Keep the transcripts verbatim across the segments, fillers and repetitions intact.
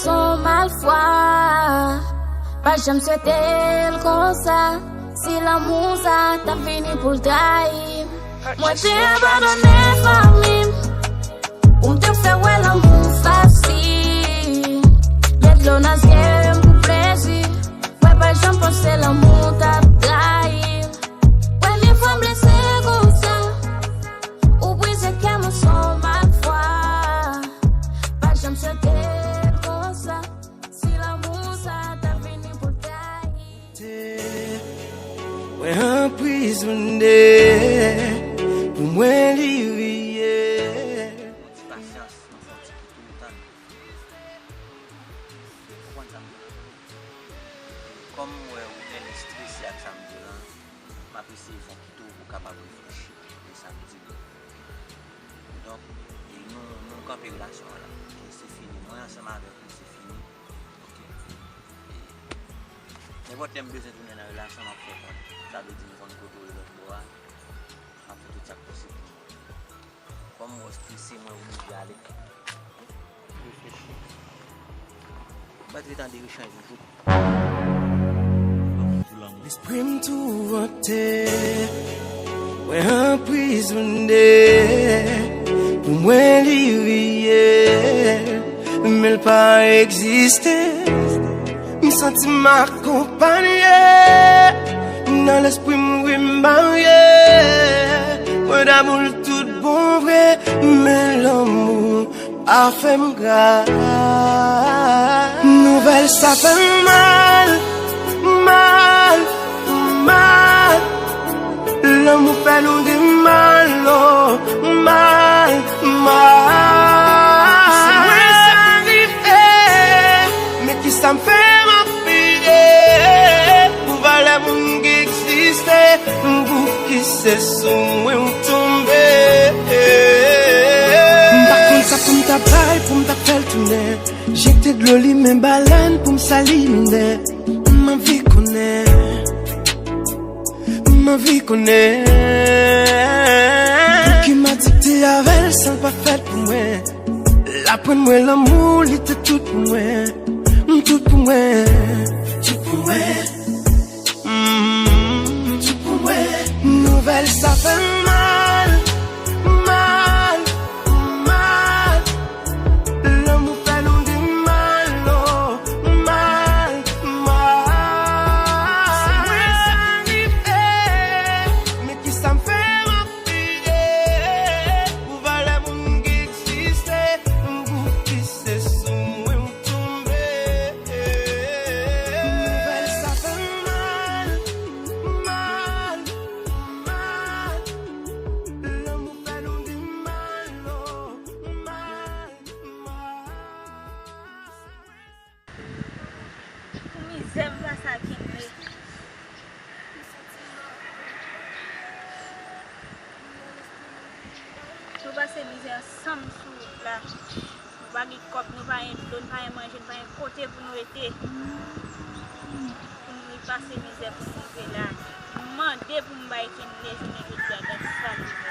Son malfwa, pa janm swete l konsa. Si lanmou sa t ap vini pou l trayi m, mwen te abandone fanmi m. Pou m te fè wè lanmou fasil. Met dlo nan zye m pou plezi. Mwen pa janm panse lanmou t ap trayi m. Premye fwa m blese konsa. Ou brize kè mwen son malfwa. Pa janm swete l konsa. Si lanmou sa ta vini pou l trayi. Mwen anprizone, pou mwen li reyèl. Yon ti pasyans, nou fè yon ti kite w tann. Ou konprann sa m di w la? Kòm m wè ou genlè strese ak sa m di w la, m ap eseye fè w kite w pou w kapab reflechi de sa m di w. Donk, e nou, nou kanpe relasyon an la. Ok, se fini. Mwen ansanm avèk ou, se fini. Ok. E nenpòt lè m bezwen tounen nan relasyon, m ap fè w konnen. Sa vle di m konn kote w ye lòt bò a. M ap fè tout sa k posib pou mwen. Kòm m wè w strese, mwen oblije ale. Reflechi. M pa t ret tande echanj nou tout. Lespri m touvante, mwen anprizone. Pou mwen li reyèl, men l pa egziste. M santi m akonpanye. Nan lespri m wi m marye. Mwen damou l tout bon vre. Men lanmou a fè m gra. Nouvèl sa fè m mal, mal, mal. Lanmou fè nou gen mal, oh, mal, mal. Si mwen sa rive, men kisa m fè m ap peye? Pou valè moun ki egziste, m pou ki se sou mwen ou tonbe. M pa konn sa pou m ta bay, pou m ta fè l tounen. Jete dlo limen balèn pou m sali minè. M anvi konnen. M anvi konnen. Pouki m adikte avè l san l pa fèt pou mwen. L aprann mwen lanmou, li te tout pou mwen. M tout pou mwen. Tout pou mwen. Mm, tout pou mwen. Nouvèl sa fè m mal, mal, mal. Lanmou fè nou gen mal, oh, mal, mal. Si mwen sa rive, men kisa m fè m ap peye? Pou valè moun ki egziste, m pou ki se sou mwen ou tonbe. Nouvèl sa fè m mal, mal, mal. Lanmou fè nou gen mal, oh, mal, mal. Pou mizè m pase ak Kenley. Nou pase mizè ansanm sou wout la. Nou pa gen kòb, nou pa gen dlo, nou pa gen manje, nou pa gen kote pou nou rete. Pou nou pase mizè pou nou rive la. M mande pou m bay Kenley jounen jodi a, gad sa li fè.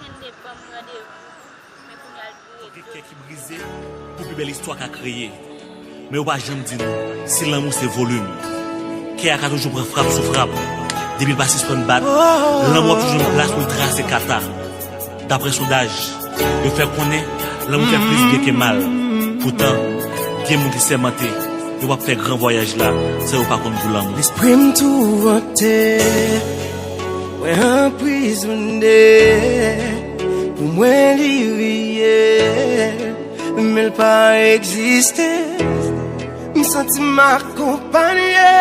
Kenley ban m randevou, men kounye a l vire do. Gen kè ki brize pou pi bèl istwa ka kreye. Men yo pa janm di nou si lanmou se volim. Kè a ka toujou pran frap sou frap. Depi l pa sispann bat, lanmou ap toujou jwenn plas pou l trase kata. Daprè sondaj, yo fè konnen lanmou fè plis byen ke mal. Poutan, gen moun ki sèmante yo p ap fè gran vwayaj la san yo pa konn gou lanmou. Lespri m touvante, mwen anprizone. Pou mwen li reyèl, men l pa egziste. M santi m akonpanye.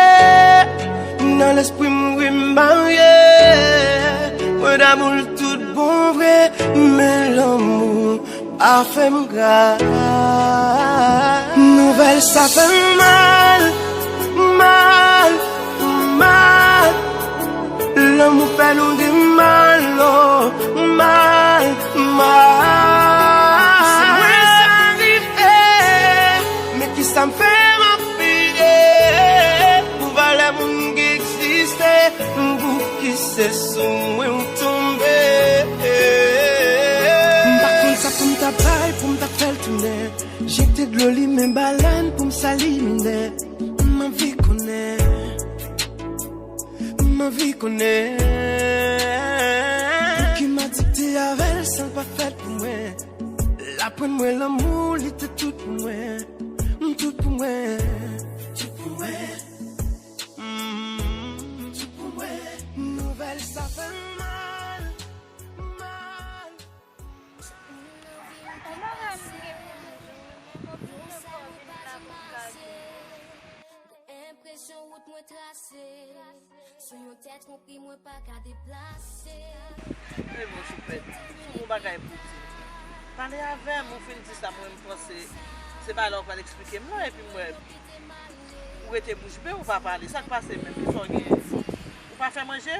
Nan lespri m wi m marye. Mwen damou l tout bon vre, men lanmou a fè m gra. Nouvèl sa fè m mal, mal, mal. Lanmou fè nou gen mal, oh, mal, mal. Si mwen sa rive, men kisa m fè m ap peye? Pou valè moun ki egziste, m pou ki se sou mwen ou tonbe. M pa konn sa pou m ta bay pou m Men balèn pou m sali minè, m anvi konnen, m anvi konnen. Pouki m adikte avè l, sa l pa fèt pou mwen. L aprann mwen lanmou, li te tout pou mwen, m tout pou mwen, tout pou mwen. Mm, tout pou mwen. Nouvèl sa fè m mal, mal. On bagay m gen pou m di w, men m oblije fè w vin la pou m ka di w. Enpresyon wout mwen trase, sou yon tèt konpli mwen pa ka deplase. Ey, mon choupèt, si w gen yon bagay pou di, pale avè m, ou fin di sa, mwen m panse se pa la w pral eksplike m non, epi m wè ou rete bouch be, ou pa pale. Sa k pase menm? Kisa w genyen? Ou pa fè manje?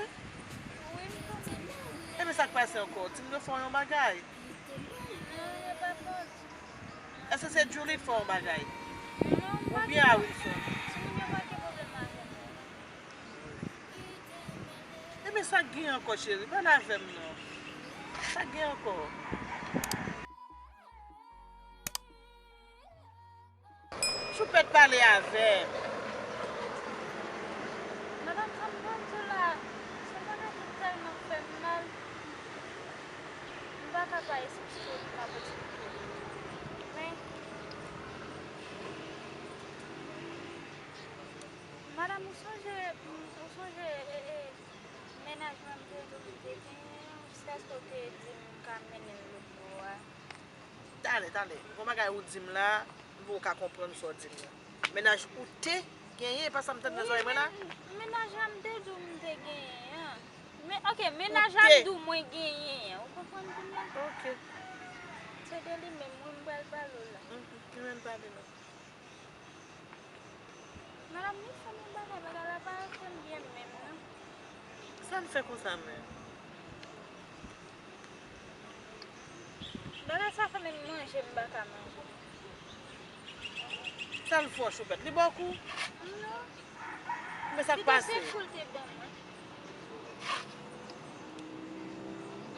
Wi, m pa fè manje. Ebyen, sa k pase ankò? Di m yo fè w yon bagay. Non, yo pa fè w. Èske se Julie k fè w yon bagay? Non, m pa gen pwoblèm. Oubyen a Wilson? Timoun yo pa gen pwoblèm avè m. Ebyen, sa k gen ankò, cheri? Pale avè m non. Sa k gen ankò? Choupèt, pale avè m. Madanm, sa m pral di w la, se yon bagay ki tèlman fè m mal. M pa ka pa eksplike w, m p ap eksplike w. Men, madanm, ou sonje, ou sonje, e, e, mennaj mwen m te di w m te genyen an, jiskaske w te di m m ka mennen l lòtbò a? Talè, talè. Gon bagay ou di m la, m poko ka konprann sa w di m nan. Mennaj ou te genyen, e pa sa m tande nan zòrèy mwen la? Wi, men, mennaj la m te di w m te genyen an. Men, ok, mennaj la m di w mwen genyen an. Ou konprann kounye a? Ok. Se de li menm, wi, m pral pale w la. Mhm, li menm pale non. Madanm, li fè m yon bagay, bagay la pa konn byen menm non. Sa l fè konsa menm? Bagay sa fè menm manje m pa ka manje. Sa l fè w, Choupèt? Li ba w kou? Non. Men sa k pase? Li te se kou l te ban mwen.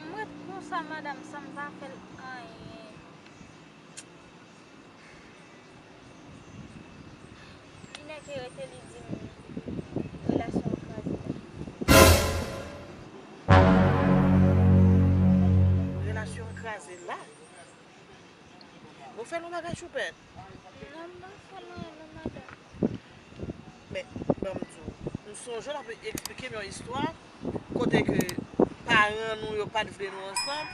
M ret konsa, madanm, san m pa fè l anyen. Li nèke rete, li di m relasyon an kraze la. Relasyon an kraze la? Ou fè l yon bagay, Choupèt? Non, m pa fè l anyen non, madanm. Men, ban m di w, m sonje w t ap eksplike m yon istwa kote ke paran nou yo pa t vle nou ansanm,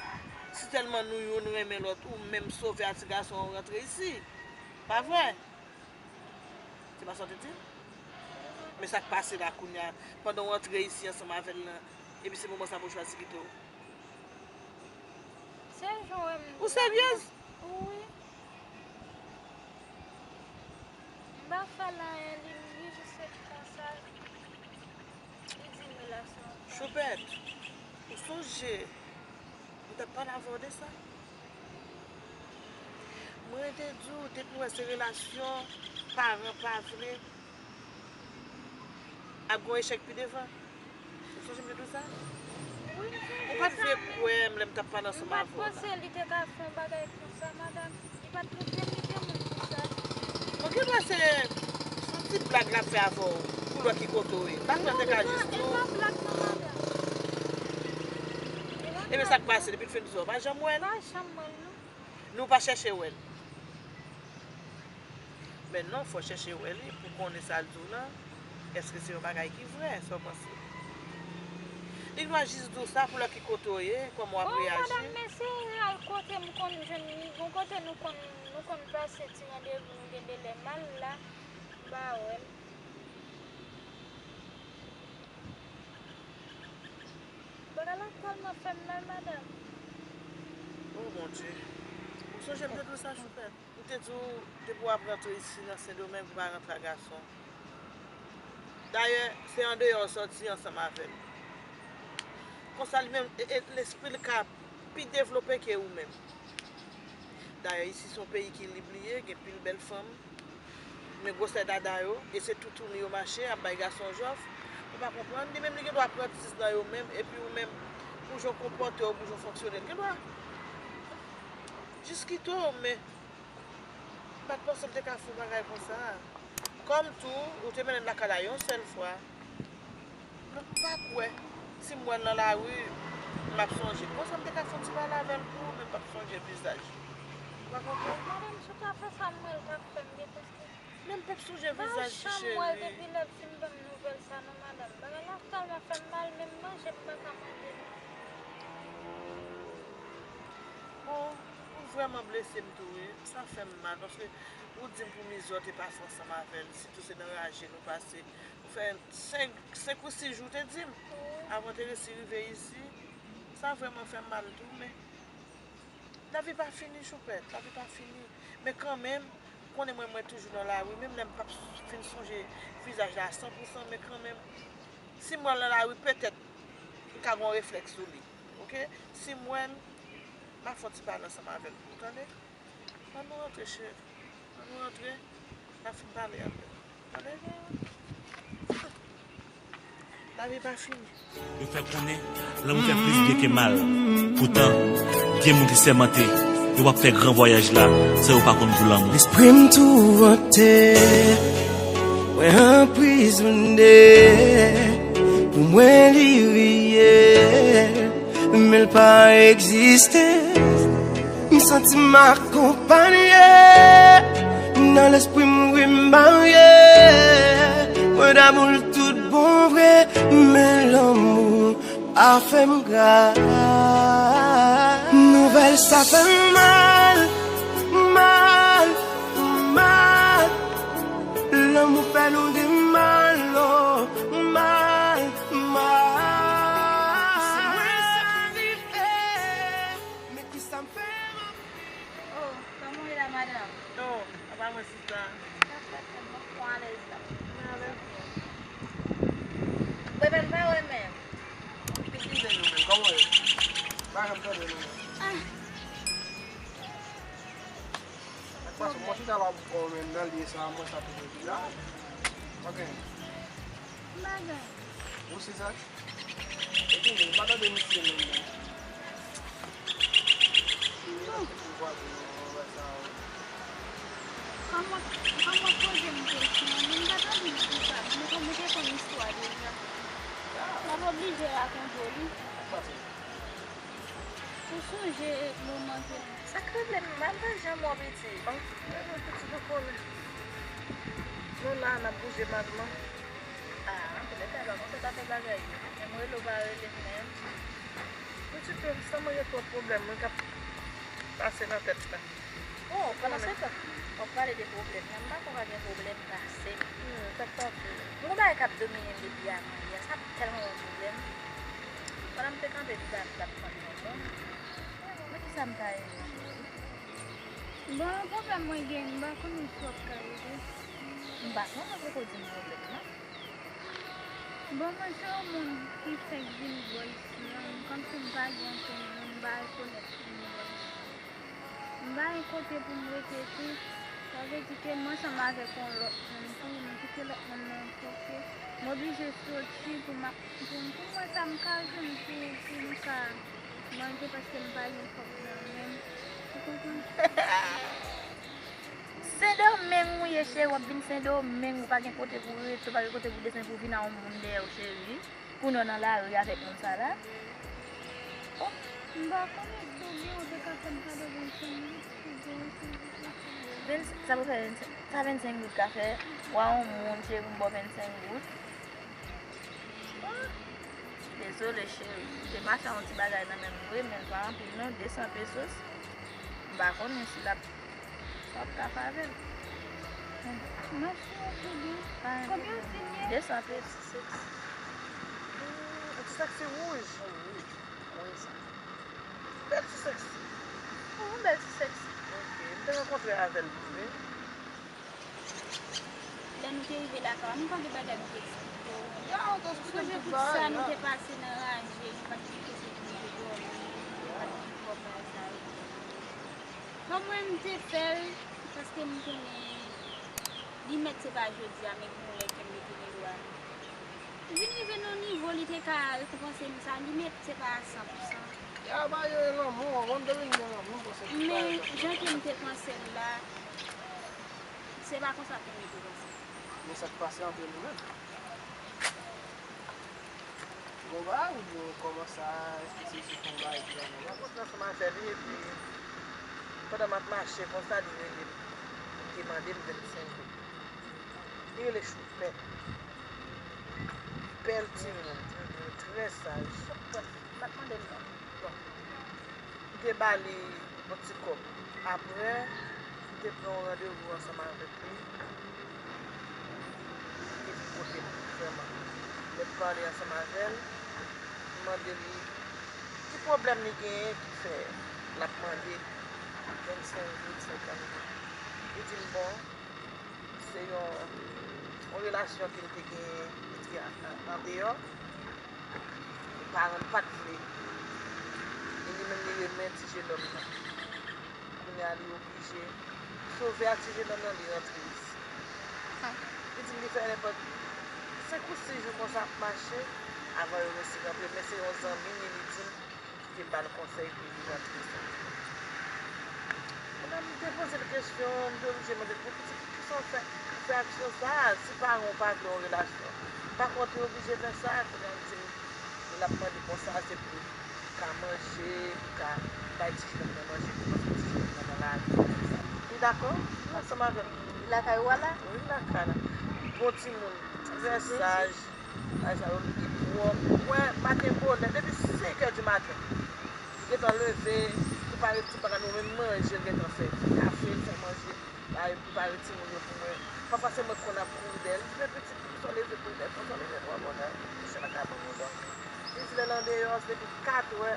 si tèlman nou youn renmen lòt, ou menm sove a ti gason an, ou rantre isi. Pa vre? Se pa sa w te di m? Men sa k pase la kounye a, pandan w antre isi ansanm avè l lan, epi se moman sa pou w chwazi kite w? Se jan w wè m. Ou seryez? Wi. M pa fè l anyen, li, li jis ret konsa. Li di m relasyon an. Choupèt, ou sonje, m t ap pale avè w de sa. Mwen te di w, depi w wè se relasyon, paran pa vle, ap gon echèk pi devan. Ou sonje m te di w sa? Wi, m sonje sa. Ou pa t vle kwè m lè m t ap pale ansanm avè w la. Ou pa t panse li te ka fè yon bagay konsa, madanm? Li pa t mete m, li te moun konsa. Bon, gendwa se, se yon ti blag l ap fè avè w pou l wè ki kote w ye. M pa kwè l te ka jis di w. Non, li pa, li pa blag non, madanm. Ebyen, sa k pase depi l fin di w sa, w pa janm wè l? M pa janm wè l non. Nou pa chèche wè l. Men non, fò w chèche wè li pou konnen sa l di w lan. Èske se yon bagay ki vrè, sa w panse? Li gendwa jis di w sa pou l wè ki kote w ye, kòman w ap reyaji. Bon, madanm, men se al kote m konn jwenn li, gon kote nou konn, nou konn pase ti randevou, nou gen de lè m al la, m pa wè l. Bagay la tèlman fè m mal, madanm. O Bondye. Ou sonje m te di w sa, Choupèt? M te di w, depi w ap rantre isi nan Sendomeng, ou pa rantre a gason. Dayè, se andeyò w sòti ansanm avè l. Konsa, li menm, e, e, lespri l ka pi devlope ke ou menm. Dayè, isi se yon peyi ki lib li ye, gen pil bèl fanm. Men gwosè dada yo, e se toutouni yo mache, ap bay gason jòf. Ou pa konprann? Li menm, li gendwa pran dis nan yo menm, epi ou menm, pou jan w konpòte w, pou jan w fonksyone, l gendwa jis kite w, men M pa t panse m te ka fè yon bagay konsa. Kòm tou, ou te mennen m lakay la yon sèl fwa. Mwen pa kwè. Si m wè l nan lari, m ap sonje l. Konsa m te ka fè yon ti pale avè l tou, men m p ap sonje vizaj li. Ou pa konprann? Madanm, si w ta fè sa, m wè l t ap fè m byen, paske Men m p ap sonje vizaj li, cheri. Mwen pa janm wè l depi lè l fin ban m nouvèl sa non, madanm. Bagay la tèlman fè m mal, menm manje m pa ka manje non. Bon, ou vrèman blese m tou, wi. Sa fè m mal, paske ou di m pou mizè w te pase ansanm avè l, sitou se nan raje nou pase. Ou fè senk, senk ou sis jou, ou te di m, avan w te resi rive isi. Sa vrèman fè m mal tou, men Lavi pa fini, choupèt, lavi pa fini. Men kanmenm, konnen mwen, mwen toujou nan lari, menm lè m p ap fin sonje vizaj la a san pou san, men kanmenm, si m wè l nan lari, petèt, m ka gen yon reflèks sou li. Oke? Si m wè l, m ap fè yon ti pale ansanm avè l pou ou, tande? Ann nou rantre, cheri. Ann nou rantre, n a fin pale apre. Tande? Lavi pa fini. Yo fè konnen lanmou fè plis byen ke mal. Poutan, gen moun ki sèmante yo p ap fè gran vwayaj la san yo pa konn gou lanmou. Lespri m tourante, mwen anprizone. Pou mwen li reyèl, men l pa egziste. M santi m akonpanye. Nan lespri m wi m marye. Mwen damou l tout bon vre. Men lanmou a fè m gra. Nouvèl sa fè m mal, mal, mal. Lanmou fè nou gen mal, oh, mal, mal. Si mwen sa rive, men kisa m fè m ap viv? Oh, kòman w ye la, madanm? Oh, apa mwen sista? Sa fèt, mwen pran alèz la. Mwen alèz. Bebe, m pa wè menm. Eskize nou menm, kòman w ye? Pa janm tande nou menm. Ah. Sa k pase? Mwen chita la pou kò men nan lye sa, mwen sa toujou di la. Ok. Bagay. Ou si sa? Epi, mwen pa tande misye menm non. Bon. Ou vwazen nan anvè sa, wi. Kòman, kòman poze m kesyon? Mwen pa tande m pou sa. Mwen te, mwen te konn istwa deja. M ap oblije rakonte w li. Sa k pase? Ou sonje moman ke Sa k regle m, m pa janm wè w piti. Oh, gade yon piti nou konnen. Nou la, n ap bouje madman. Ah, anpil lè sa pa konn sa ta fè bagay yo. Men m rele w pa rele m menm. Piti, sa mwen gen twòp pwoblèm mwen k ap pase nan tèt la. Oh, pandan se tan, w ap pale de pwoblèm nan, m pa kwè pa gen pwoblèm pase. Hmm, sa k pase? M gon bagay k ap domine m depi avan yè, sa tèlman yon pwoblèm. Pandan m te kanpe, m t ap, t ap tann yon moun. Men kisa m ta renmen, cheri? Bon, pwoblèm mwen gen, m pa konnen si w ap ka ede. M pa konnen, poko di m pwoblèm nan. Bon, mwen se yon moun ki fèk vin bò isi an, kòmsi m pa gen ankenn moun, m pa rekonèt moun bò isi. M pa gen kote pou m rete tou. Sa vle di ke mwen ansanm avèk yon lòt moun tou, nou kite lòt moun nan kote. M oblije soti pou m, pou m, pou m wè sa m ka jwenn pou, pou m ka manje paske m pa gen kòb nan men m. Ou konprann? Sendomeng ou ye, cheri, w ap vin Sendomeng, ou pa gen kote pou w rete, ou pa gen kote pou w desann, pou w vin a yon moun dèyè w, cheri. Kounye a w nan lari avèk moun sa la. Oh. M pa konnen, ebyen ou te ka fè m kado vennsenk goud, ebyen ou te Vennsenk, sa pou fè vennsenk, sa vennsenk goud ka fè? W a yon moun, cheri, pou m ba w vennsenk goud. Oh. Dezole, cheri. M te mache a yon ti bagay nan men m vre, men l pa anpil non, de san pesos. M pa konnen si l ap, sa w ap ka fè avè l. Mèsi anpil wi. Pa gen pwoblèm. Konbyen w di m ye? De san pesos. Hmm, ti sèksi wouj. Wouj. Wi, sa. Bèl ti sèksi. Ou yon bèl ti sèksi. Ok, m te rankontre avè l vre. Lè nou te rive lakay, m konn de bagay m te eksplike w. Ya, ou te eksplike m tout bagay la. Sonje tout sa nou te pase nan raje, nou pa t gen kote pou nou te dòmi, nou pa t gen kòb bagay sa yo. Bon, mwen, m te fè l, paske m konnen li mèt se pa jodi a, men gen yon lè ke m retounen dwa. Vin rive nan yon nivo, li te ka rekonpanse m sa, li mèt se pa a san pou san. Ya, ba yo e lanmou, ou konn depi m gen lanmou, m panse tout bagay. Men, jan ke m te panse l la, Se pa konsa pou m rete konsa. Men sa k pase antre nou menm? Bon, ba, ou di w kòmanse a, èske se jis yon bagay ki la nòmal? Mwen kontre ansanm avè l, epi pandan m ap mache konsa, li rele m. Li te mande m vennsenk goud. Li rele Choupè. Bèl timoun, trè saj. M ap mande l non. Bon. M te ba li yon ti kòb. Apre, m te pran yon randevou ansanm avèk li. Li te vin kote m vrèman. Lè m pale ansanm avè l, m mande li ki pwoblèm li genyen ki fè l ap mande vennsenk goud, senkant goud. Li di m, bon, se yon, yon relasyon ke l te genyen, li di, an, an, andeyò. Paran l pa t vle. E li menm li renmen ti jenòm nan. Kounye a li oblije sove a ti jenòm nan, li rantre isi. Li di m li fè nenpòt senk ou sis jou konsa ap mache avan yo resi rantre. Men se yon zanmi li, li di m ki te ba l konsèy pou li rantre sa. Pandan m te poze l kesyon, m te oblije mande l, men pitit, poukisa w fè, w fè aksyon sa a? Si paran w pa vle yon relasyon, pa kont yo oblije fè sa. Kounye a l di m, l ap mande konsa, se pou li ka manje, pou ka bay ti jenòm nan manje, pou paske ti jenòm nan nan lari. Li dakò ansanm avè m. Li lakay ou a la? Wi, li lakay la. Bon timoun, trè saj. Bagay sa yo rete pwòp. Mwen, maten bonè, depi senk è di maten, li gentan leve, prepare ti bagay, nou menm manje, l gentan fè kafe, l fè manje, bagay, prepare timoun yo pou mwen. Pafwa se mwen k konn ap kouri dèyè l. Li di, men pitit, poukisa w leve pou l, poukisa w leve twò bonè? Monchè, pa ka ban mwen dòmi. Li di lè l andeyò, se depi kat è,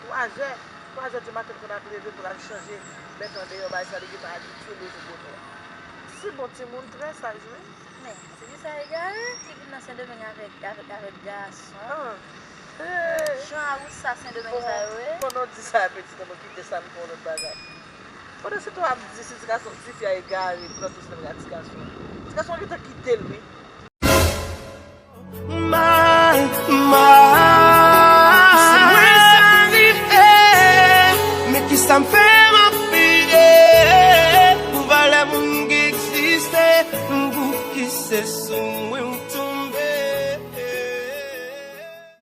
twa è, twa è di maten l konn ap leve pou l al chanje mèt andeyò, bagay sa li gentan abitye leve bonè. Si bon timoun, trè saj, wi. Men, ti fi sa egare, ki vin nan Sendomeng avèk, avèk, avèk gason. Ah. Jan a wout sa Sendomeng sa yo ye. Pandan w di sa, pitit, an mwen kite sa, m fè yon lòt bagay. Pandan se tan w ap di si ti gason, ti fi a egare, pandan tout semaine la, ti gason. Ti gason an gentan kite l, wi. Mal, mal. Si mwen sa rive, men ki sa m fè m ap peye pou valè moun ki egziste, pou ki se sou mwen.